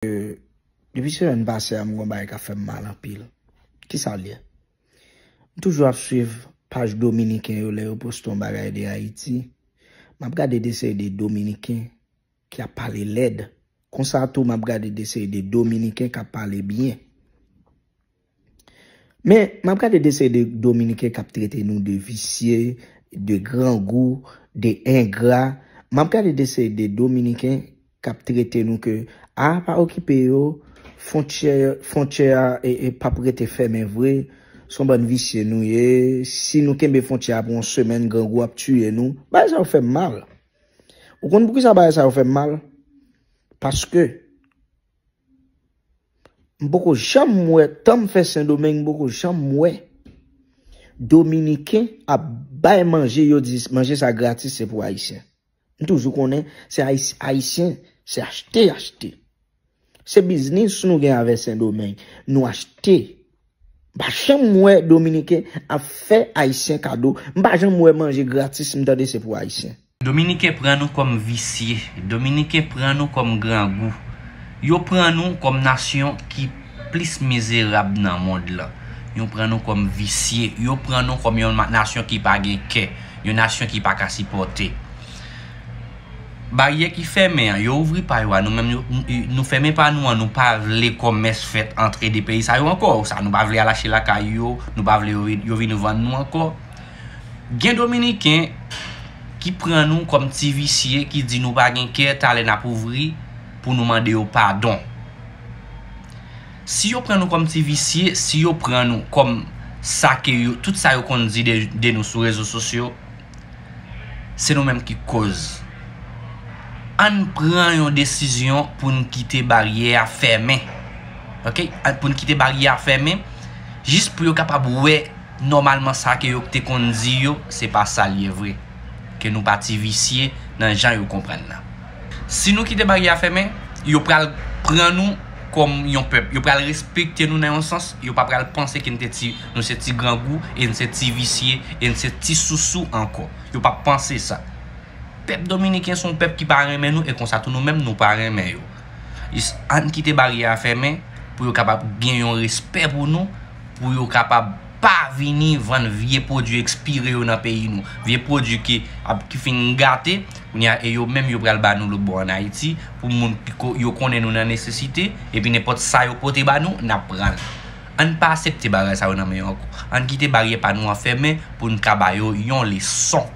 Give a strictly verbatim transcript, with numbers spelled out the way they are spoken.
Depi semèn pase a, m gon bagay k ap fè m mal anpil. Kisa l ye? M toujou ap swiv paj dominiken yo lè yo poste yon bagay de Ayiti. M ap gade de seri de dominiken ki ap pale lèd. Konsa tou, m ap gade de seri de dominiken k ap pale byen. Men, m ap gade de seri de dominiken k ap trete nou de visye, de grangou, de engra. M ap gade de seri de dominiken k ap trete nou ke, a, pa okipe yo, fwontyè, fwontyè a e, e p ap rete fèmen vre, se yon bann visye nou ye, si nou kenbe fwontyè a pou yon semèn, grangou ap tiye nou. Bagay sa yo fè m mal. Ou konn poukisa bagay sa yo fè m mal? Paske m poko janm wè, tan m fè Sendomeng, m poko janm wè Dominiken ap bay manje, yo di manje sa gratis, se pou Ayisyen. M toujou konnen se Ayis- Ayisyen, se achte, achte. Se biznis nou gen avè Sendomeng. Nou achte. M pa janm wè Dominiken ap fè Ayisyen kado. M pa janm wè manje gratis, m tande se pou Ayisyen. Dominiken pran nou kòm visye. Dominiken pran nou kòm grangou. Yo pran nou kòm nasyon ki plis mizerab nan mond lan. Yo pran nou kòm visye. Yo pran nou kòm yon ma- nasyon ki pa gen kè. Yon nasyon ki pa ka sipòte. Baryè ki fèmen an, yo ouvri pa yo a, nou menm yo- nou fèmen pa nou an, nou pa vle kòmès fèt antre de peyi sa yo ankò. Sa, nou pa vle al achte lakay yo, nou pa vle yo, yo vin vann nou ankò. Gen Dominiken ki pran nou kòm ti visye, ki di nou pa gen kè, talè n ap ouvri pou nou mande yo padon. Si yo pran nou kòm ti visye, si yo pran nou kòm sa ke yo, tout sa yo konn di de, de nou sou rezo sosyo, se nou menm ki koz. Ann pran yon desizyon pou n kite baryè a fèmen. Oke? Ann- Pou n kite baryè a fèmen, jis pou yo kapab wè nòmalman sa ke yo te konn di yo, se pa sa l ye vre. Ke nou pa ti visye nan jan yo konprann nan. Si nou kite baryè a fèmen, yo pral pran nou kòm yon pèp. Yo pral respekte nou nan yon sans. Yo pa pral panse ke n te ti, nou se ti grangou, e n se ti visye, e n se ti sousou ankò. Yo p ap panse sa. Pèp dominiken se yon pèp ki pa renmen nou, e konsa tou nou menm nou pa renmen yo. Jis ann kite baryè a fèmen pou yo kapab gen yon respè pou nou, pou yo kapab pa vini vann vye pwodui ekspire yo nan peyi nou. Vye pwodui ki ap, ki fin gate, kounye a, e yo menm yo pral ba nou lòt bò ann Ayiti, pou moun ki ko- yo konnen nou nan nesesite, epi nenpòt sa yo pote ba nou, n ap pran l. Ann pa aksepte bagay sa yo nan men yo ankò. Ann kite baryè pa nou an fèmen pou n ka ba yo yon leson.